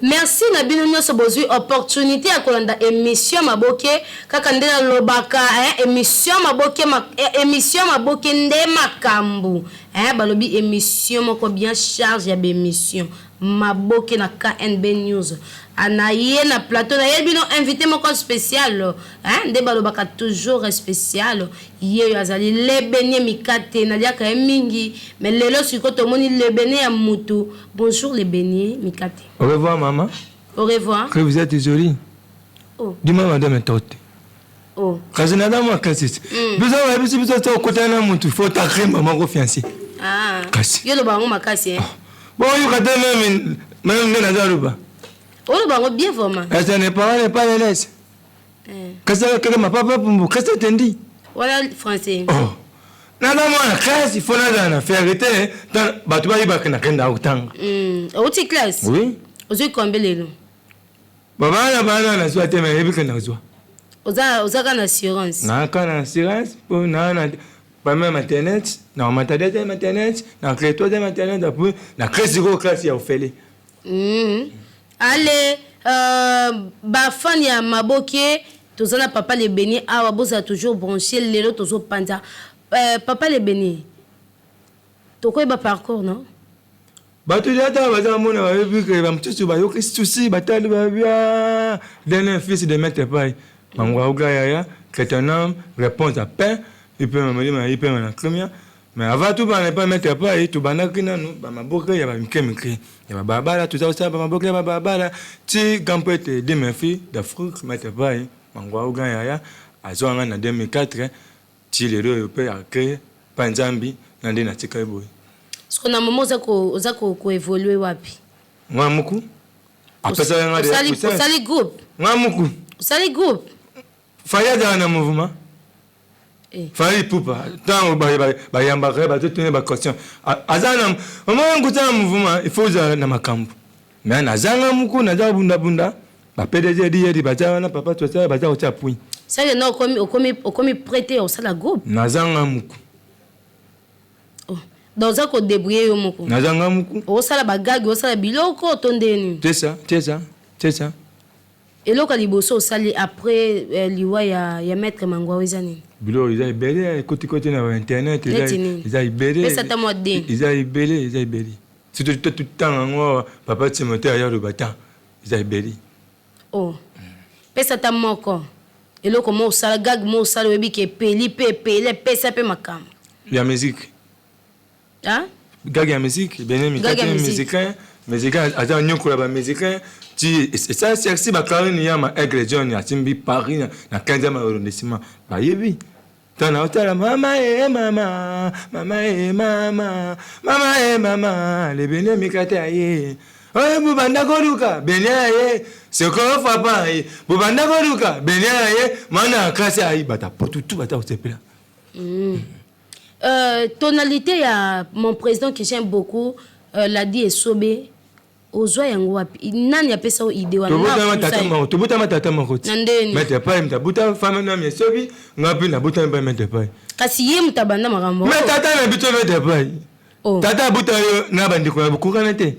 Merci na bino nionso bozui opportunite ya kolanda emission maboke kaka nde nalobaka eh, emission maboke emission maboke nde makambu eh, balobi emission moko bien charge ya ba emission maboke na KNB news na ye na plateau na ye bino invité moko spécial eh, nde balobaka toujours spécial ye oyo azali lebenie mikate naliaka ye mingi mais lelo sikoyo tomoni lebenie ya mutu. Bonjour les beignets mikate. Au revoir maman. Au revoir. Que vous êtes jolie. Oh. Dis-moi madame tote. Oh. Kasi naza mwa kasi. Biso ba biso biso to kutana na mutu faut ta crème maman ko fiancé. Ah. Kasi. Yo loba yango makasi hein. Oh. Bon yo kata même même nde naza loba. Oloba yango bien vraiment. Kasi ne parle pas les laisse. Eh. Kasi kaka ma papa pumbu kasi tendi. Wana français. Oh. Naza mwana classe faut nazala na fierté bato bayebaka nakenda kotanga. Outi classe? Oui. Ozwi combien lelo? Babana bana nazwa te mais nayebi ke nazwa. Oza oza kaka na assurance? Naka na assurance mpo naa na première maternelle na mata deuxième maternelle na crée troisième maternelle apres na crée sikoyo classe ya ofele. Allez ba fan ya maboke toza na papa le beni awa bozala toujours branche lelo tozo panza papa le beni tokoyeba parcours no? Bato ata baza mona bayebi ke bamosusu bayoki souci batali bayebi dernier fils de maître pai mangwauga yaya que ton homme réponse à pain ipema molimo ipema na kimia. Mais avant tout bana epai maître pai tobandaki nanu bamaboke ya bamike mike ya babalabala toza kosala bamaboke ya babalabala ti grand prêtre de mes filles d'Afrique maître pai mangwauga yaya azwa nga na 2004 ti lelo oyo mpe ake pa nzambi na nde natikali boye. Siko na moment oza ko oza ko ko evoluer wapi? Nga muku apesaka nga deja puissance. Osali groupe? Nga muku. Osali groupe? Fally azala na mouvement? Fally Ipupa tango bayambaka ye bazotuna ba question aza na omoni kosala mouvement il faut ozala na makambo mais nazanga muku naza bunda bunda ba PDG diyedi baza wana papa tosala baza kotia appui. Seke no okomi okomi okomi près te ya kosala groupe? Nazanga muku. Oh. Donc oza ko debrouiller yo moko? Nazanga muku. Osala ba gag, osala biloko to ndenge nini? C'est ça, c'est ça, c'est ça. Eloko ya liboso osali après liwa ya ya maitre Mangwawu eza nini? Biloko eza ebele ekoti koti na ba internet eza Neti nini? eza ebele. Pesa ata mwa deux. Eza ebele eza ebele. Soki totanga yango awa papa Timothee aya aloba ta eza ebele. Oh. Pesa ata moko. Eloko moko osala gag moko osala oyebi ke epeli pe epeli epesa pe makambo. Ya musique. Hein? Gag ya musique, bene mikate musicien, musicien aza nyokola ba musicien ti esa sexy ba Karine Yama Aigle John asimbi Paris na 15e arrondissement bayebi tana otala mama e mama mama e mama mama e mama le bene mikate aye oye bobanda koluka bene aye soko papa aye bobanda koluka bene aye mwana classe aye bata potutu bata kosepela. Tonalite ya mon president que j'aime beaucoup Ladi Esobe ozwa yango wapi? Nani apesa yo idee wana? Tobotama tata moko, tobotama tata moko ti. Na ndeni? Maître Pai moto abuta femme na Esobi, nga mpe nabotami mpe Maître Pai. Kasi ye moto abanda makambo. Mais tata na biso Maître Pai. Oh. Tata abuta yo na bandeko na bokokana te.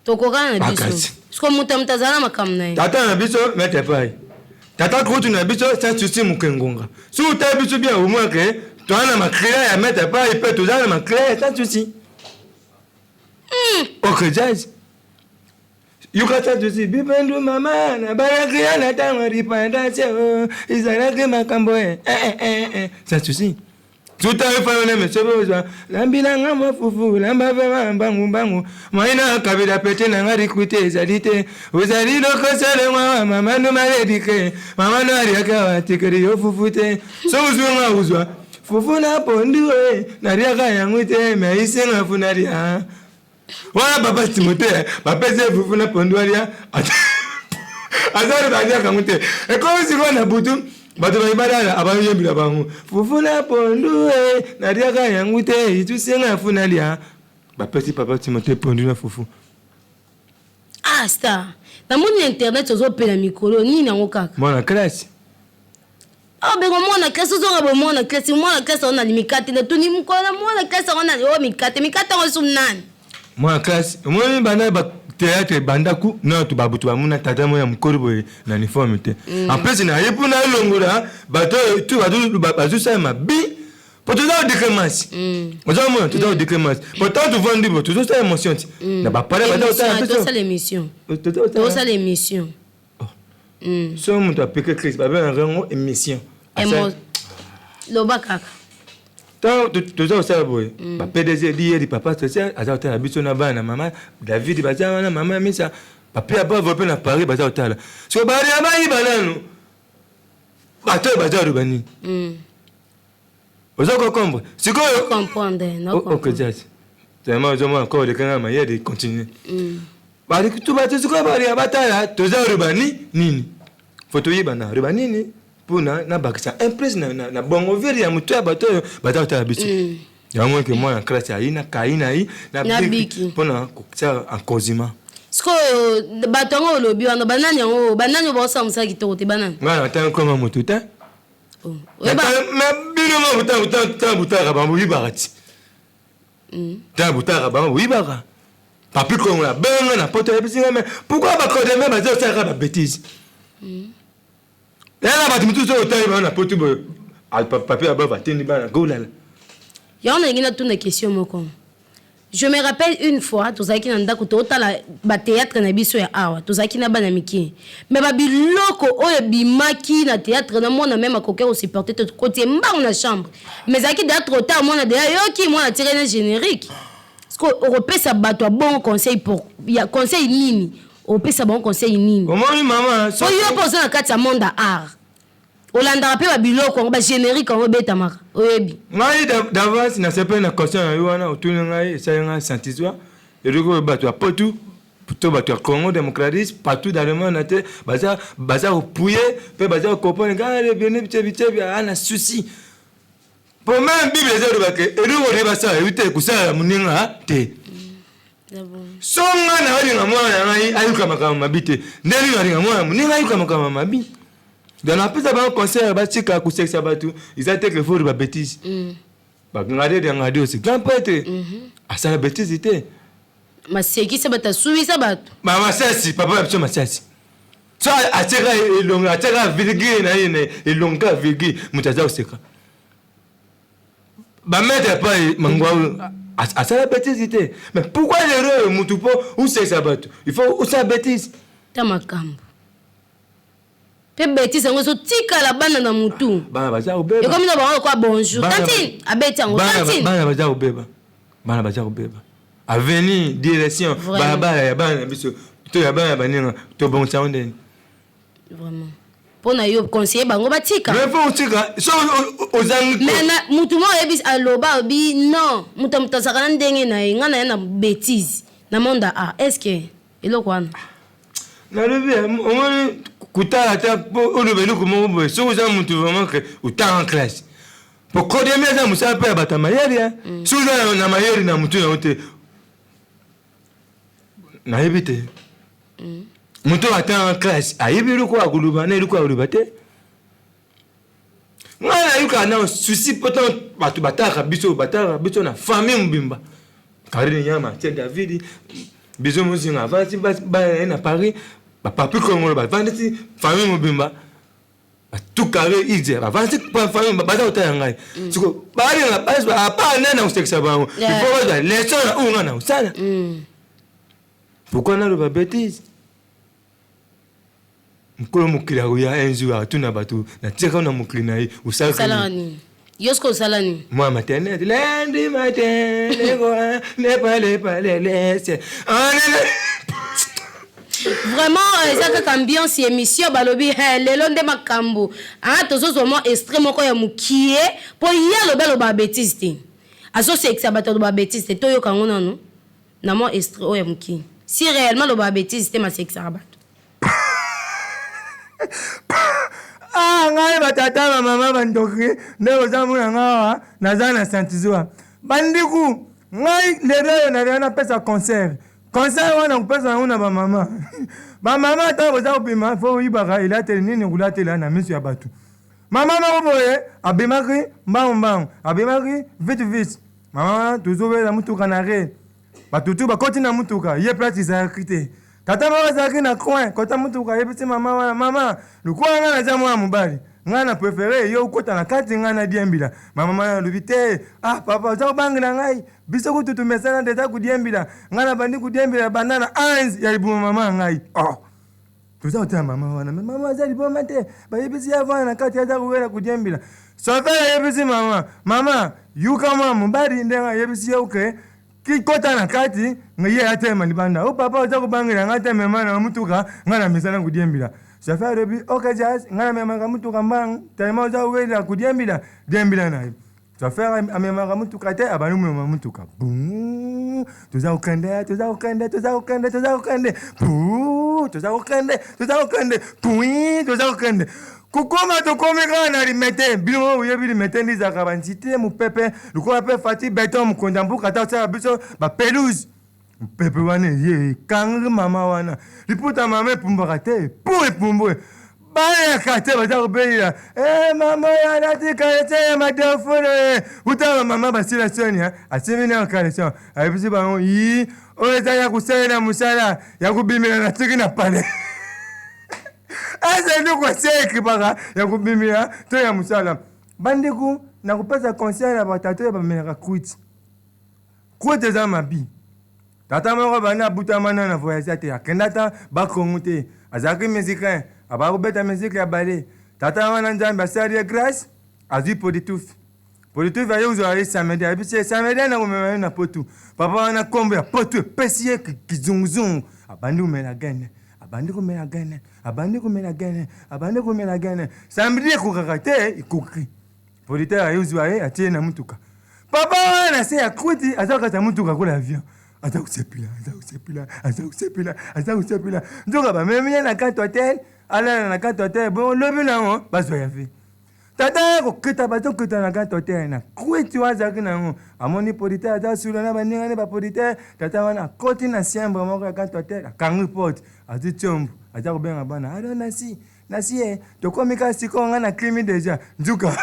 Tokokana na biso. Makasi. Siko moto moto azala na makambo na ye. Tata na biso Maître Pai. Tata kutu na biso sans souci mokengonga. Soki otali biso bien omona ke toza na makila ya Maître Pai mpe toza na makila ya sans souci. Ok jazz. Yoka sans souci bipendu mama na balaki ya na ntango ya dipendance ezalaki makambo eh, eh, eh, eh. Sans souci. Tuta efayo na mesobe ozwa lambila nga mwa fufu lamba vema mbangu mbangu maina kabila pete na nga recruter ezali te ozali lokosele mwa mama no maledike mama no aliaka watikeli yo fufu te so ozwi nga ozwa fufu na pondu e naliaka yango te me isenga fu nalia wana papa Timothée bapesi ye fufu na pondu alia azali baliaka yango te ekomi sikoyo na butu bato bayibalala abayembela bango fufu na pondu e naliaka yango te itusenga fu nalia bapesi papa Timothée pondu na fufu. Ah star namoni na internet ozopela mikolo nini yango kaka mwana classe Oh bengo mwana classe ozonga bo mwana classe mwana classe yango nani mikate natuni mokolo na mwana classe yango nani oh mikate mikate yango esu nani mwana classe omoni banda ba théâtre ebanda ku na to babutu bamona tata moko ya mokolo boye na uniforme te. En plus naye mpona elongola bato oyo tu bazosala mabe, po toza kodekre masi, ozomona toza kodekre masi, po tant tovandi bo tozosala émotion ti na bapale baza kotala biso. Tosala émission, tosala émission. So moto apeke crise, babengaka yango émission. Loba kaka. Ntango toza kosala boye, ba PDG diyeri, papa social aza kotala biso na bana, mama David baza wana, mama Misa, papi abavo mpe na Paris baza kotala. So baria bayiba nanu bato oyo baza koloba nini, oza kocomprendre sikoyo? Comprendre. Ok, jazz tellement ozomona encore olekanga mayele, continue. Bato bato sikoyo baria batala toza koloba ni nini, fo toyeba na loba nini mpona nabakisa un plus na bongo vere ya moto ya bato oyo baza kotala biso. Yango ke mwana classe ayi na kai na ye na biki. Mpona kotia encosiment. Sikoyo bato yango olobi wana, banani yango? Banani oyo baosala mosala kitoko te? Banani? Ngai natanga koma motu te. Oh, oyeba. Mais bino mo ntango butaka bango boyibaka ti, ntango butaka bango boyibaka. Papi Kongola benga na poto, ayebisi nga: mais pourquoi bacodeme baza kosalaka babêtises yana? Bato mosusu oyo otali bango na poto boye, papi abava atindi bana golala. Yango nalingi natuna question moko. Je me rappelle une fois, tozalaki na ndako, totala bathéâtre na biso ya awa, tozalaki na bana mike, mais babiloko oyo ebimaki na théâtre na mwana même akoki kosupporter te. Tokotie mbangu na chambre, mais ezalaki deya trop tard. Mwana deya yoki, mwana atire na générique. Parce que okopesa bato ya bongo conseil pour ya conseil nini? Opesa bango conseil nini? Omoni mama. Po yo mpo oza na kati ya monde ya art, olandaka mpe babiloko yango, bagénérique yango ebetamaka, oyebi. Ngai d'avance nasepeli na question na yo wana otuni ngai. Esali ngai sentiment eloko oyo bato ya potu to bato ya Congo démocratique partout dans le monde te baza kopuye mpe baza kocomprendre ngai rebene bityebi ana souci. Po même Bible eza olobake eloko oyo basala eyi te kosala moninga te. So ngai na olinga mwana na ngai ayuka makambo mabi te, nde nini alinga mwana moninga ayuka makambo mabi? Donc napesa bango conseil, batika kosekisa bato. Eza te ke faut babêtises. Ngade ngade aussi grand prêtre asala bêtise te. Masekisa bato, asuwisa bato. Masasi, papa na biso Masasi, so atiaka elongo, atiaka virgule na ye na elongo kaka virgule, moto aza koseka. Bamaître epai mangwa asala bêtise te. Mais pourquoi lelo oyo motu mpo osekisa bato, il faut osala bêtise? Ta makambo mpe bêtise yango ezotikala bana na mutu. Bana baza kobeba. Ekomi na bango lokwa bonjour tantine, abeti yango tantine. Bana baza kobeba, bana baza kobeba. Avenir, direction, balabala ya bana na biso to ya bana ya baninga, tobongisa yango ndeni? Vraiment, mpo na yo conseiller bango batika? Mais faut otika so ozangi. Mais na mutu moko oyebi, aloba alobi non, moto ya moto azalaka na ndenge na ye. Ngai na ye na bêtise na monde ya art, est ce que eloko wana? Nalobi omoni kotala ta mpo oloba eloko moko boye, soki oza motu vraiment ke otanga classe, po kodemi eza mosala mpe ya bato ya mayele. Soki oza na mayele na motu na yo te, nayebi te, moto oyo atanga classe ayebi eloko akoloba na eloko akoloba te. Ngai nayokaka na souci mpo ntango bato batalaka biso, batalaka biso na famille mobimba. Karine Nyama tie David biso mozinga avandi bana na ye na Paris, bapapi Kongolo bavandi ti famille mobimba, tout carré ide bavandi famille baza kotala ngai. Siko balinga apa nde na kosekisa bango, il faut bazwa leçon na oyo ngai na kosala. Pourquoi naloba bêtise? Mokolo mokili akoya un jour, atuna bato natiaka na mokili na ye osalaka nini? Yo soki osala nini? Moi, maternelle, lundi matin, les pas les laisse. Vraiment, eza kaka ambiance ya émission. Balobi lelo nde makambo. Tozozwa mwa extrait moko ya mokie mpo ye alobi aloba bêtise te, azosekisa bato, aloba bêtise te. Toyoka yango nanu na mwa extrait oyo ya mokie, si réellement aloba bêtise te, masekisaka bato. Ah, ngai batata, bamama, bandoki nde ozamona nga awa, naza na santizwa bandiku. Ngai lelo oyo nalia napesa concert. Conseil wana kopesa yango na bamama. Bamama, ntango boza kobima, fo oyibaka elateli nini kolatela na miso ya bato. Mama moko boye abimaki mbangu mbangu, abimaki vite vite. Mama wana tozobela mutuka na re. Bato tu bakoti na motuka, ye place ezalaki te. Tata moko azalaki na coin kota motuka, ayebisi mama wana: "Mama, lokola ngai naza mwana mobali, ngai na préféré yo okota na kati, ngai nadiembila." Mama wana alobi: "Te, ah papa, oza kobangela ngai. Biso kutu tumesana deja kudiembila. Ngai nabandi kudiembila banda na 11 ya libuma mama ya ngai." Oh, toza kotala mama wana, mais mama aza liboma te. Bayebisi ye avanda na kati, aza kowela kudiembila. Chauffeur ayebisi mama: "Mama, yuka mwana mobali ndenge ayebisi ye oke kikota na kati, ye atelema libanda." "O papa, oza kobangela ngai te. Mema na mutuka, ngai na mesana kudiembila." Chauffeur alobi: "Ok, jazz, ngai namemaka mutuka mbangu telema. Oza kowela kudiembila, diembila na ye." Chauffeur amemaka mutuka te, abandi komema mutuka. Bu, toza kokende, toza kokende, toza kokende, toza kokende, bu, toza kokende, toza kokende, pui, toza kokende. Kokoma, tokomi kaka na Limete. Bino oyebi Limete nde ezalaka banzite, mopepe lokola mpe Fati Beton, mokonzi ya mboka, ata osala biso bapelouse. Mopepe wana eye ekangi mama wana liputa. Mama epumbwaka te po epumbwe. Bayaka te, baza kobelela: "E mama oyo alati caleçon ya madofolo." Utala mama basila soni, asimbi na caleçon, ayebisi bango: "Yi oyo eza ya kosalela mosala ya kobimela na tiki na pale." Eza eloko esi ekipaka ya kobimela to ya mosala. Bandeko, nakopesa conseil na batata oyo bamelaka kwiti. Kwiti eza mabi. Tata moko banda abutama na na voyage te, akenda ata Bakongo te. Azalaki musicien, abaka kobeta musique ya bale. Tata wana, Nzambe asali ye grâce, azwi politufi. Politufi aye kozwa ye samedi, ayebisi ye: "Samedi na komema ye na Potu." Papa wana, nkombo ya Potu epesi ye kizunguzungu. Abandi komela gene, abandi komela gene, abandi komela gene, abandi komela gene. Samedi ekokaka te, ekoki. Producteur aye ozwa ye, atie ye na mutuka. Papa wana na se ya kwiti, aza kati ya mutuka kola avion, aza kosepela, aza kosepela, aza kosepela, aza kosepela. Nzoka bamemi ye na kati hotel, alala na kati hotel. Bongo lobi nango bazwa ya vie. Tata ya kokita, bazokita na kati hotel na kwiti oyo azalaki nango. Amoni producteur aza sula na baningani baproducteur. Tata wana akoti na chambre moko ya kati hotel, akangi porte, azwi tiombo, aza kobenga bana: "Alo, nasi nasi ye, tokomi kaka sikoyo, ngai nakrimi deja." Nzuka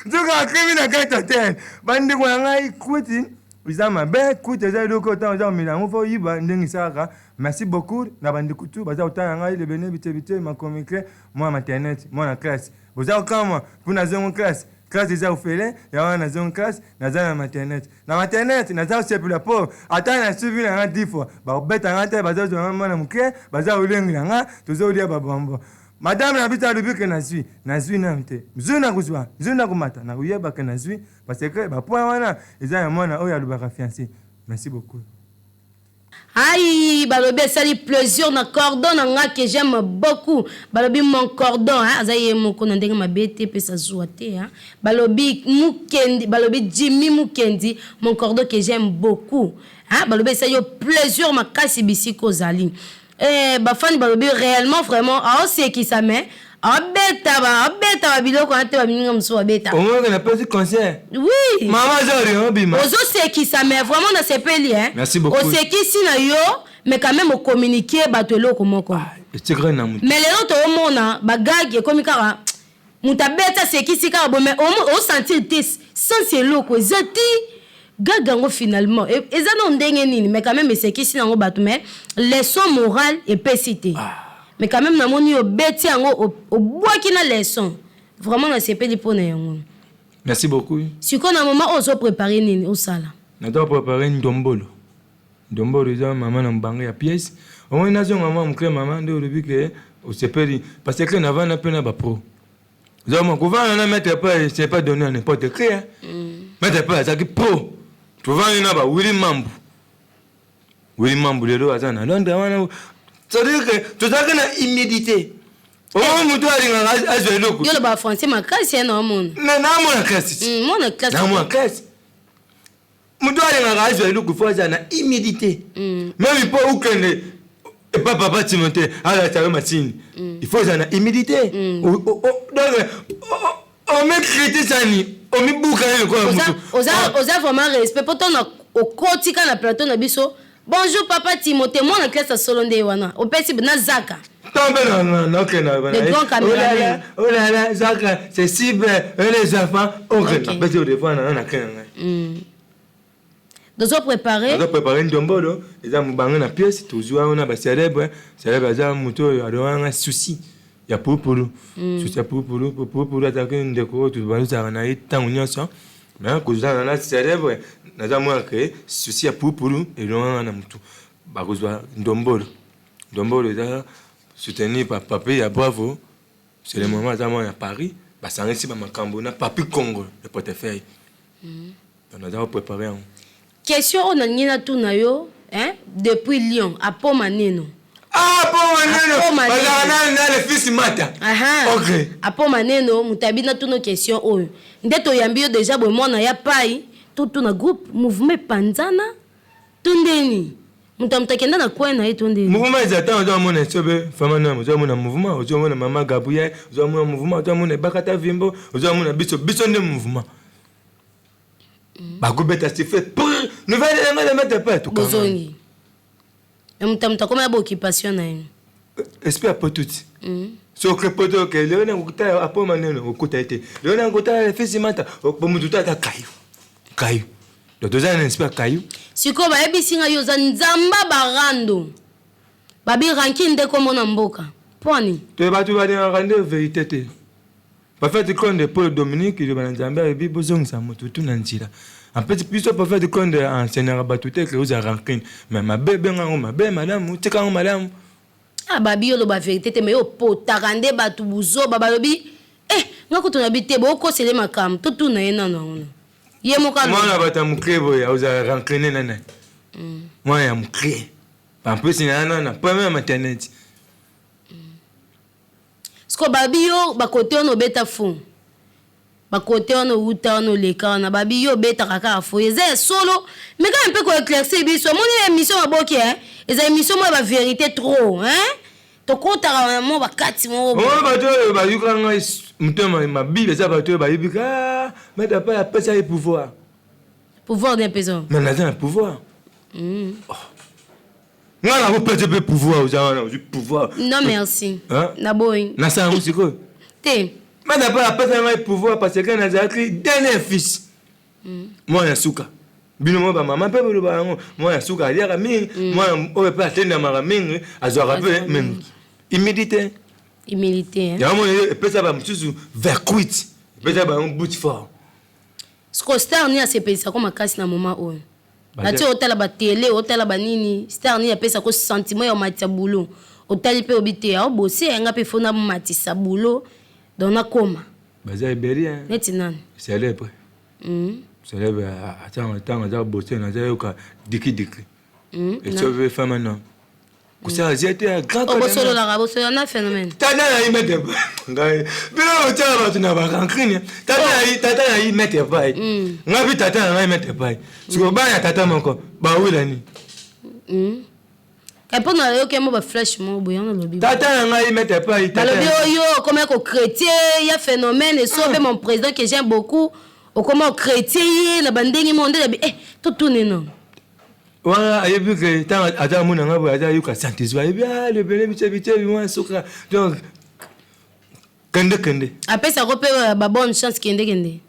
nzuka akrimi na kati hotel. Bandeko na ngai, kwiti eza mabe. Kwiti eza eloko ntango oza komela yango, faut oyiba ndenge esalaka. Merci beaucoup na bandeko tu baza kotala ngai. Lebene bitebite makomikre, mwana maternete, mwana classe. Boza kokamwa mpo nazongo classe. Classe eza ofele ya wana. Nazongo classe, naza na maternete. Na maternete naza kosepela mpo ata na suivi na nga 10 fois, bakobeta nga te. Bazozwa nga mwana moke, baza kolengela nga, tozolia babambo. Madame na biso alobi ke nazwi, nazwi nanu te. Zwi na kozwa, zwi na komata, nakoyeba ke nazwi, parce que bapoint wana eza ya mwana oyo alobaka fiancé. Merci beaucoup. Aïe, balobi esali plaisir na cordon na nga que j'aime beaucoup. Balobi mon cordon, hein, aza ye moko na ndenge mabe te, epesa zuwa te, hein. Balobi Mukendi, balobi Jimmy Mukendi, mon cordon que j'aime beaucoup, hein. Balobi esali yo plaisir makasi bisika ozali. Bafani balobi réellement, vraiment aosekisa, mais aobeta babiloko wana te, baminga mosusu babeta. Omonaka napesi conseil. Oui. Mama aza olinga obima. Ozosekisa, mais vraiment nasepeli, hein. Merci beaucoup. Osekisi na yo, mais quand même ocommuniquer bato eloko moko. Etikaka na motu. Mais lelo toomona bagag ekomi kaka moto abeti, asekisi kaka boye, mais osentir te sens eloko eza te. Gag yango finalement eza na ndenge nini? Mais quand même esekisi nango bato, mais leçon morale epesi te. Mais quand même namoni obeti yango, obwaki na leçon. Vraiment nasepeli mpo na yango. Merci beaucoup. Sikoyo na moment oyo ozoprépare nini osala? Naza préparé ndombolo. Ndombolo eza mama na mobanga ya pièce. Omoni, nazonga mwa moke. Mama, nde olobi ke osepeli parce que navanda mpe na bapro. Ozamona kovanda na maître pa, c'est pas donné à n'importe qui, hein. Maître pa azalaki pro. Tovandi na bawili mambu. Wili mambu lelo aza na Londres wana. C'est-à-dire que tozalaki na humidité. Omoni, motu alingaka azwa eloko. Yo loba français makasi ya na omona. Mais naamona classe. Mona classe. Naamona classe. Motu alingaka azwa eloko, faut azala na humidité. Même mpo okende epa papa Timote alataka machine, il faut ozala na humidité. Donc omikritisani, omibukani lokola motu. Oza vraiment respect mpo ntango okoti kaka na plateau na biso: "Bonjour papa Timote, mwana classe ya solo." Nde wana opesi na zaka. Tombe nakenda. Le grand caméraman. Oh là là, Zaka, c'est super, les enfants, ok. Napesi au devoir na nakenda ngai. Tozo préparer. Tozo préparer ndombolo eza mobange na pièce tozwa wana ba célèbre. Célèbre aza moto oyo alonganga souci ya pulupulu. Souci ya pulupulu, pulupulu azalaki ndeko oyo tozalaka na ye ntango nyonso. Mais kozala na célèbre naza mwana ke souci ya pulupulu elonganga na motu. Bakozwa ndombolo. Ndombolo eza soutenir par Papi ya Bravo. C'est le moment aza mwana ya Paris, basangisi ba makambo na Papi Congo le portefeuille. Donc naza ko préparer yango. Question oyo nalingi natuna yo, hein, depuis Lyon, apo maneno. Ah, po maneno. Apo maneno. Bazalaka na le fils Mata. Aha. Ok. Apo maneno, moto abi natuna question oyo. Nde toyambi yo déjà boye mwana ya pai, totuna groupe mouvement epanzana to ndeni. Moto moto akenda na coin na ye to ndeni. Mouvement eza ntango ozomona esobe fama na ozomona mouvement, ozomona mama Gabriel, ozomona mouvement, ozomona Ebakata Vimbo, ozomona biso, biso nde mouvement. Bakobeta sifflet, prrr, nouvelle élément de mettre pas tout. Bozongi. Ya moto moto akoma ya ba occupation na ye. Esprit ya potuti. Soki poto oke leo na kokutala apo maneno okuta ye te. Leo na kokutala le fils Mata, motu to ata kayu. Kayu. Donc toza na esprit ya kayu. Sikoyo bayebisi ngai yo oza nzamba barando. Babi rancune nde komona mboka. Pwani. To bato balingaka nde vérité te. Prophète Konde Paul Dominique liloba na Nzambe alobi bozongisa moto tu na nzela. En fait biso prophète Konde enseignaka bato te ke oza rancune. Mais mabe benga yango mabe malamu, tika yango malamu. Ah babi yo loba vérité te mais yo potaka nde bato buzoba balobi eh nga kutu na bi te bokosele makambo totuna ye nano yango na ye moko aloba. Mwana bato ya moke boye ozala rancune na nani? Mwana ya moke. En plus na na première maternité. Siko babi yo bakote wana obeta fond. Bakote wana owuta wana oleka wana babi yo obetaka kaka fo eza ya solo mais kaka mpe koéclaircir biso omoni émission maboki hein eza émission moko ya bavérité trop hein tokotaka na mo bakati moko boye. Oyo bato oyo bayuka ngai motema mabibi eza bato oyo bayebi ka maître pa apesa ye pouvoir. Pouvoir nde apesa. Mais naza na pouvoir. Nga nakopesa mpe pouvoir oza wana ozwi pouvoir. Non merci. Hein? Naboyi. Nasala yango sikoyo. Te. Maître pa apesa ngai pouvoir parce que nazalaki dernier fils. Mwana ya suka. Bino moko bamama mpe boloba yango mwana ya suka aliaka mingi, mwana oyo mpe atendamaka mingi azwaka mpe mingi. Humilité. Humilité. Hein? Yango moni epesa bamosusu vercuite, epesa bango but fort. Siko star nini asepelisako makasi na moment oyo? Nati otala ba télé, otala ba nini, star nini apesako sentiment ya matisa boulot. Otali mpe obi te, ao bose nga mpe faut na matisa boulot donc nakoma. Baza ebele hein. Neti nani? Célèbre. Célèbre atango ntango aza bose naza yoka diki diki. Esobe fama non. Kosala zie te ya grand. Oh, bosololaka bosolola na phénomène. Tata na ye maître ngai bino botiaka bato na barancune. Tata na ye tata na ye maître pai. Ngai mpe tata na ngai maître pai. Sikoyo bana ya tata moko bawela nini? Kai mpo na yoki mo ba flash moko boye yango nalobi. Tata na ngai maître pai. Balobi oyo okoma ko chrétien ya phénomène esobe mon président que j'aime beaucoup okoma ko chrétien ye na bandenge moko nde nabi eh totune non. Wana ayebi ke ntango aza amona ngai boye aza ayoka santisme ayebi ah lebele bice bice mwana suka donc kende kende. Apesako mpe ba bonne chance kende kende.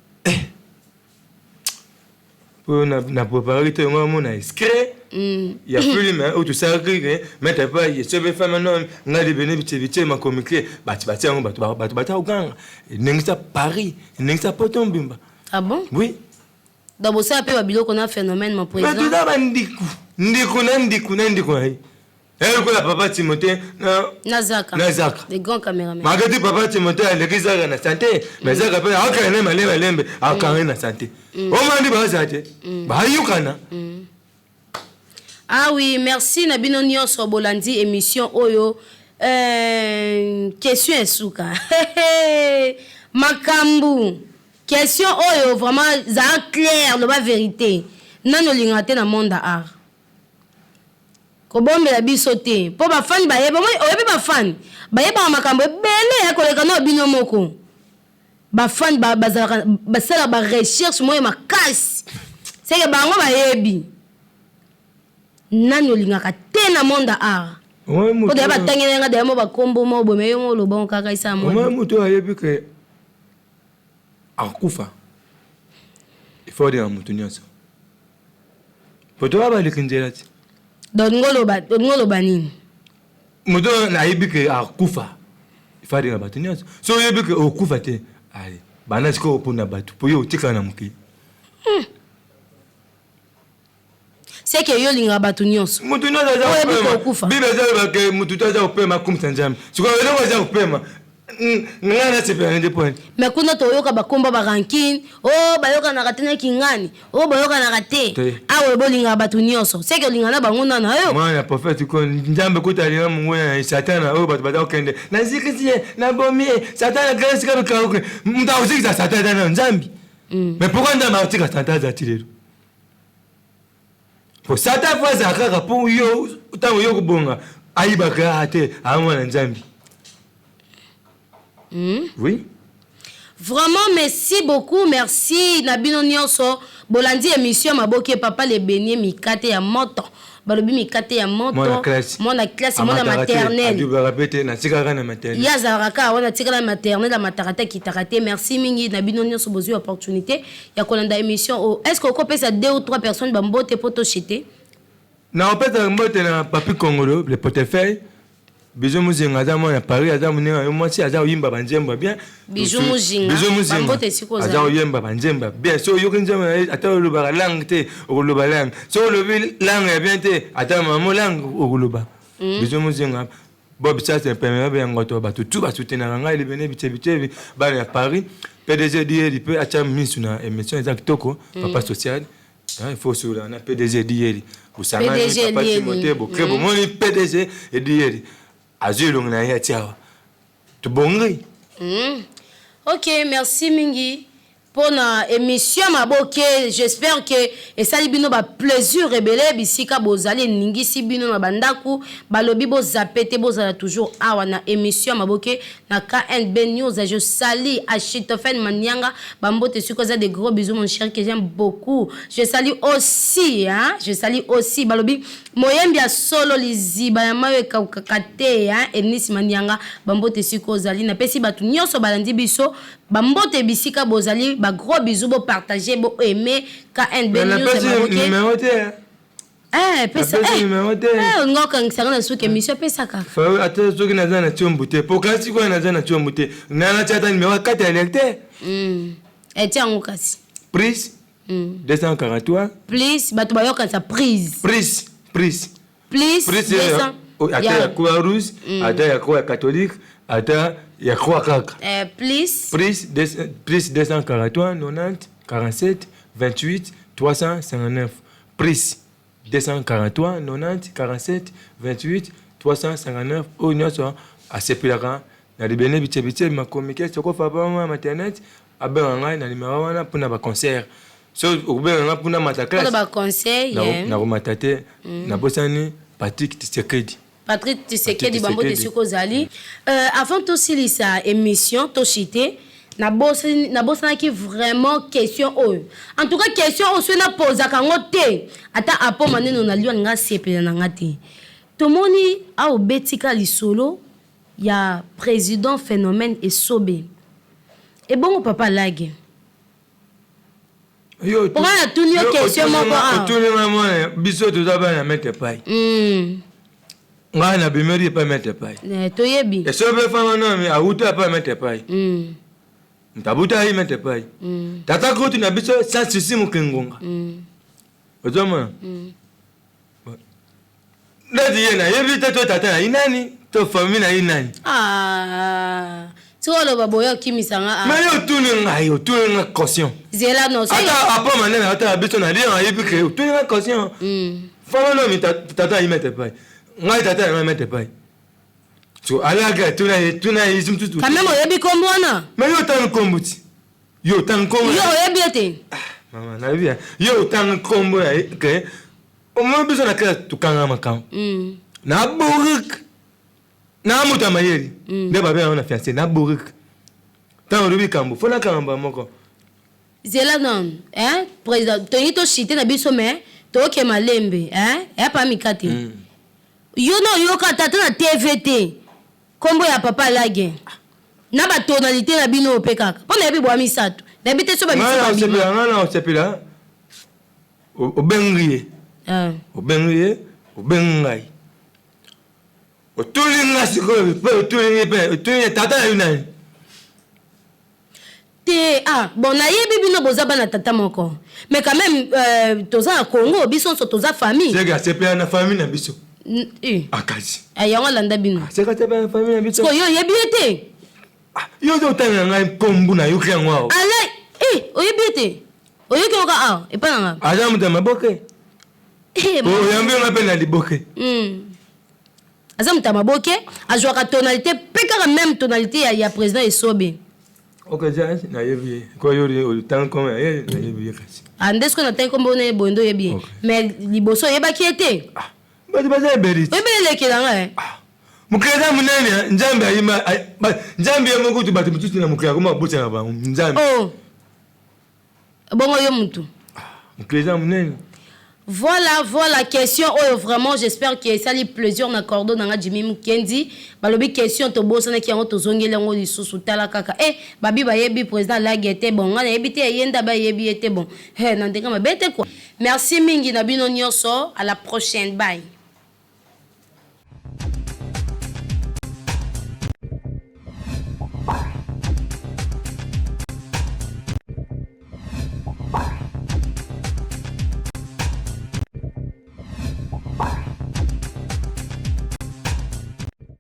Po na préparaki te yango amona escret ya film oyo tosalaki ke maître pa esobe fama no ngai lebele bice bice makomi ke bato batia yango bato bato batia koganga ndengisa Paris ndengisa poto mbimba. Ah bon? Oui. Donc bosala mpe babiloko na phénomène mon président. Bato na bandiku ndiku na ndiku na ndiku na ye. Lokola papa Timothée na Zaka. Na Zaka. Le grand caméraman. Makati papa Timothée aleki Zaka na santé, mais Zaka pe akana na malembe malembe akanga na santé. Omandi baza te. Bayukana. Ah oui, merci na bino nyonso bolandi émission oyo. Question esuka. Makambu. Question oyo vraiment za clair loba vérité. Nani olingaka te na monde ya art? Kobombela biso te po bafani bayeba, oyebi bafani bayebaka makambo ebele ya koleka na bino moko. Bafani bazalaka basala ba recherche moyo makasi. Seke bango bayebi. Nani olingaka te na monde ya art? Po deya batangela nga deya mo bakombo mo boye mais yo mo oloba ngo kaka isa mo. Omoni moto ayebi ke akufa. Il faut dire moto nyonso. Po toya baleki nzela ti. Donc olingi oloba nini? Moto nayebi ke akufa, ifalinga bato nyonso. So oyebi ke okufa te, ale banda sikoyo opona bato po yo otikala na mokili. C'est que yo olingaka bato nyonso. Moto nyonso aza Oyebi kopema. kokufa. Bible eza loba ke moto to aza kopema akumisa Nzambe. Sikoyo eloko aza kopema, ngai nasepela nde point. Mais kuna toyoka bakomba ba rancune, oh bayokanaka te na kingani, oh bayokanaka te. Te. Awa bolingaka bato nyonso. C'est que olingaka na bango nana yo. Mwana prophète ko Nzambe kuta alinga monguna na Satana oyo bato baza kokende. Nazikisi ye, nabomi ye, Satana grâce ka bikauke. Moto akozikisa Satana aza na Nzambe. Mais pourquoi Nzambe akotika Satana aza ti lelo? Po Satan fo azala kaka po yo ntango yo kobonga ayibaka ah, te amwana Nzambe. Oui. Vraiment merci beaucoup, merci na bino nyonso bolandi émission Maboke Papa le Bénier mikate ya moto. Balobi mikate ya moto. Mwana classe. Mwana classe, mwana Amataka te, maternelle. adubaka pe te, natikaka na maternelle. Ye azalaka kaka wana atikala na maternelle, amataka te, akitaka te. Merci mingi na bino nyonso bozwi opportunité ya kolanda émission oyo. Est-ce que okopesa 2 ou 3 personnes ba mbote po toshete? Na opesa mbote na Papi Kongolo, le portefeuille. Bijou Muzinga aza mwana Paris, aza moninga yo mwasi, aza koyimba ba nzembo bien. Bijou Muzinga, Bijou Muzinga. ba mbote esika ozali. Aza koyemba ba nzembo bien. So oyoki nzembo na ye, ata olobaka langue te, okoloba langue. So olobi langue ya bien te, ata mama langue okoloba. Bijou Muzinga. Bob Chasse pembe ya ngoto bato tu basoutenaka ngai libene bitebitebi bana ya Paris. PDG Dieri pe atia misu na émission eza kitoko, papa social. Hein, il faut sur na PDG Dieri. Bosangani, PDG papa Dieri. Timothée, bokre bomoni PDG Dieri. Azwi elongi na ye atia awa. Tobongi. Ok, merci mingi mpona émission Maboke. J'espère que esali bino ba plaisir ebele bisika bozali, eningisi bino na bandaku. Balobi bozape te, bozala toujours awa na émission Maboke na KNB News. Je salue Achitophène Manianga, bambote siko za de gros bisous mon cher que j'aime beaucoup. Je salue aussi, hein, je salue aussi balobi moyembi ya solo liziba ya mayo ekaukaka te, hein, Eunice Manianga, bambote siko ozali. Napesi bato nyonso balandi biso bambote bisika bozali, ba gros bisous, bo partager, bo aimer KNB Mais News napesi Maboke. numéro te, hein. Eh, pesa, Napesi eh. numéro te. Eh, olinga okangisanga na suki émission, pesa kaka. Fa, ata soki naza na tiombu te, po kasi koyo naza na tiombu te, nga natia ata numéro ya kati ya lecteur. Eh, tia yango kasi. Prise. 243. Plus, bato bayokanisa prise. Prise, prise. Plus, Prise, deux cent. oh, ata Ya. ya Croix Rouge, ata ya Croix catholique, ata ya Croix kaka. Eh, plus. Prise, deux, plus 243, 90, 47, 28, 359. Prise 243, 90, 47, 28, 359. Oyo nyonso asepelaka na libene bitebitebe makomike soko papa mama maternette abenga ngai na numéro wana mpona ba concert. So okobenga ngai mpona mata Mpona classe. ba conseil, eh. Nakomata te. Nabosani Patrick Tshisekedi. Patrick Tshisekedi, Patrick bambote Tshisekedi. siko ozali. Avant tosilisa émission, toshite, nabosanaki vraiment question oyo. En tout cas, question oyo soki napozaka yango te, ata apo maneno na liwa nga sepela na nga te. Tomoni awa obetika lisolo ya président Phénomène Esobe. Ebongo papa Lage. Yo, Pona natuni yo yo, question otuni moko nga, awa. otuni nga mwana, biso toza bana maître pai. Ngai nabimeli epai maître pai. Eh, toyebi. Esobe fanga nami awuta epai maître pai. Moto abuta ye maître pai. Tata kutu na biso sans souci mokengonga. Ozomona? Neti ye nayebi te to tata na ye nani, to famille na ye nani. Ah, tika oloba boye okimisa nga, ah. Mais yo otuni ngai, otuni nga caution. Zela no, soki Ata apo manene ata ya biso na lien ayebi ke otuni nga caution. Fama nomi tata ayi maître pai. Ngai tata na ngai maître pai. So alaka tuna ye, tuna ye mosusu. Quand même oyebi kombo wana? Mais yo otanga kombo ti. Yo otanga kombo. Yo oyebi ete? Ah, mama nayebi ya. Yo otanga kombo ya ke omoni biso na classe tokanga makambo. Na bourrique. Na moto ya mayele. Nde babenga na fiancé na bourrique. Tango olobi kambo, fo nakanga mbala moko. Zela non, hein, président, tolingi toshite na biso mais toke malembe, hein, ya pa mikate. Yo na oyoka tata na TV te. Kombo ya papa Lage. Na ba tonalité na bino pe kaka. Pona yebi bwa misato. Na yebi te so ba Nga misato na ba bima. osepela, nga na osepela. Obengi ye. Ah. Obengi ye, obengi ngai. Otuli nga sikoyo mpe otuli ngai mpe otuli ye tata na yo nani? Te ah bon nayebi bino boza bana tata moko mais quand même euh, toza na Congo biso nso toza famille. Seke asepela na famille na biso. Eh. Akasi. Ah, yango alanda bino. Ah, seke asepela na famille na biso. Sikoyo yo oyebi ye te? Ah, yo ozo otangela ngai nkombo nayoki yango awa. Ala eh oyebi ye te? Oyoki yango kaka awa epai na ngai. Aza moto ya maboke. Eh, oyambi nga mpe na liboke. Aza moto ya maboke, azwaka tonalité mpe kaka même tonalité ya président Esobe. Ok, jazz nayebi ye ko yo otanga nkombo na ye, nayebi ye kasi. Ah, nde soki natangi nkombo na ye boye nde oyebi ye. Ok. Mais liboso oyebaki ye te? Ah, bato baza ebele ti. Oyebi elekela nga eh. Ah, mokili eza monene, eh. Nzambe ayima, Nzambe ye moko kutu bato mosusu na mokili akoma kobosana bango Nzambe. Oh. Bongo yo mutu. Ah, mokili eza monene. Voilà, voilà, question oyo vraiment j'espère que esali plaisir na cordon na nga Jimmy Mukendi. Balobi question tobosanaki yango tozongeli yango lisusu tala kaka. Eh, babi bayebi président Lague te bon, nga nayebi te ye nda bayebi ye te bon. Eh, na ndenge mabe te quoi. Merci mingi na bino nyonso, à la prochaine. Bye.